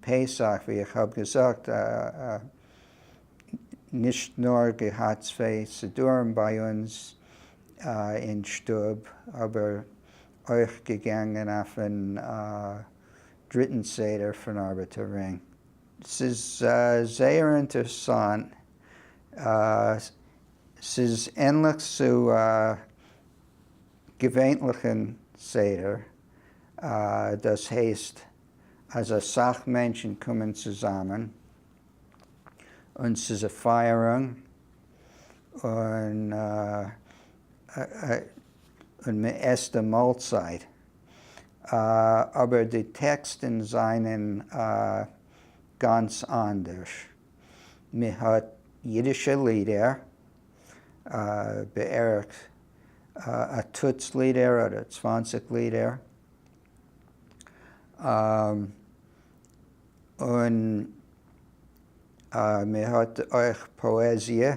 פסח, ווי איך האב געזאגט, נישט נאר געהאט צוויי סידורים ביי אונז אין שטוב, אבער אויך געגאנגען אויפן דריטן סדר פון ארבעטער רינג. ס'איז זייער אינטערסאנט, ס'איז ענליך צו געווענליכן סדר, דאס הייסט אז אסאך מענטשן קומען צוזאמען און ס'איז א פייערונג און און מען עסט א מאלצייט, אבער די טעקסטן זענען גאנץ אנדערש, מען האט אידישע לידער, בערך א טוץ לידער אדער 20 לידער, און מען האט אויך פאעזיע,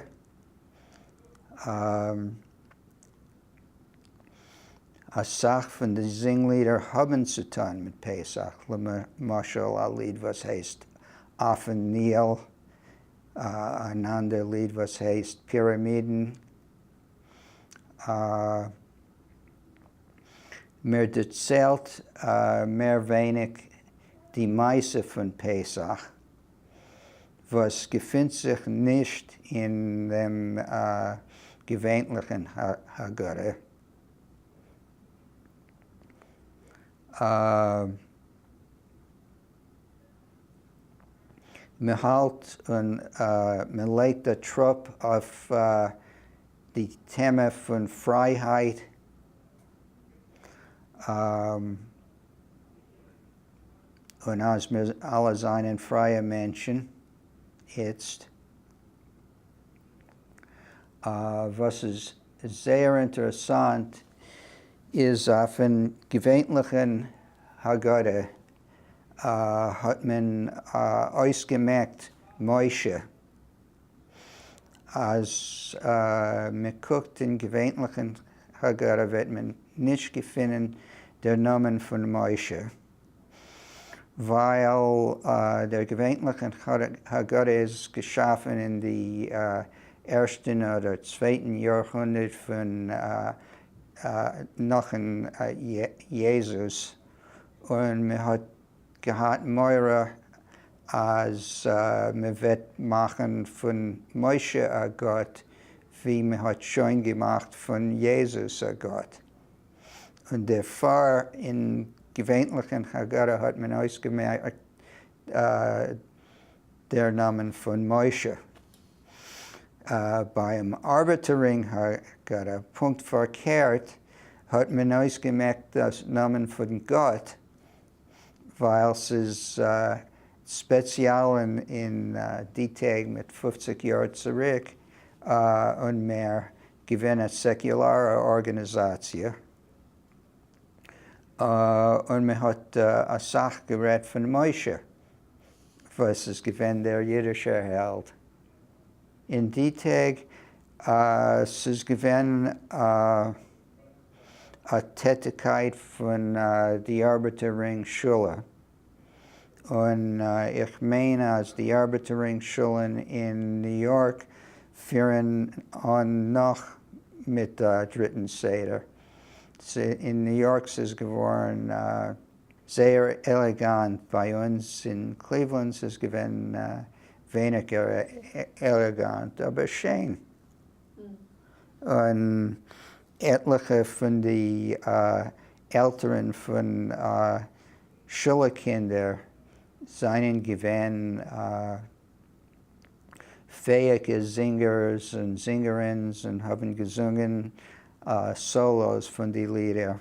אסאך פון די זינגלידער האבן צו טון מיט פסח, למשל א ליד וואס הייסט אויפן ניל, אן אנדער ליד וואס הייסט פיראמידן. מען דערציילט מער ווייניג די מעשה פון פסח וואס געפינט זיך נישט אין דעם געווענליכן הגדה. מען האלט און מען לייגט א טראפ אויף די טעמע פון פרייהייט, און אז מיר אלע זענען פרייע מענטשן איצט, וואס איז זייער אינטערעסאנט איז אויפן געווענליכן הגדה האט מען אויסגעמעקט משה, אז מען קוקט אין געווענליכן הגדה וועט מען נישט געפינען דער נאמען פון משה, ווייל דער געווענליכן הגדה איז געשאפן אין די ערשטן אדער צווייטן יארהונדערט פון נאכן יעזוס, און מען האט געהאט מורא אז מען וועט מאכן פון משה א גאט ווי מען האט שוין געמאכט פון יעזוס א גאט, און דערפאר אין געווענליכן הגדה האט מען אויסגעמעקט דער נאמען פון משה. ביים ארבעטער רינג הגדה פונקט פארקערט האט מען אויסגעמעקט דאס נאמען פון גאט ווייל ס'איז ספעציעל אין די טעג מיט 50 יאר צוריק און מער געווען א סעקולארע ארגאניזאציע און מען האט אסאך גערעדט פון משה וואס איז געווען דער אידישער העלד אין די טעג. ס'איז געווען א טעטיקייט פון די ארבעטער רינג שולע, און איך מיין אז די ארבעטער רינג שולען אין ניו יארק פירן אן נאך מיט א דריטן סדר. אין ניו יארק ס'איז געווארן זייער עלעגאנט, ביי אונז אין קליוולאנד ס'איז געווען ווייניגער עלעגאנט אבער שיין. און עטליכע פון די עלטערן פון שולע קינדער זענען געווען פעאיגע זינגערס און זינגערינס און האבן געזונגען סאלאס פון די לידער.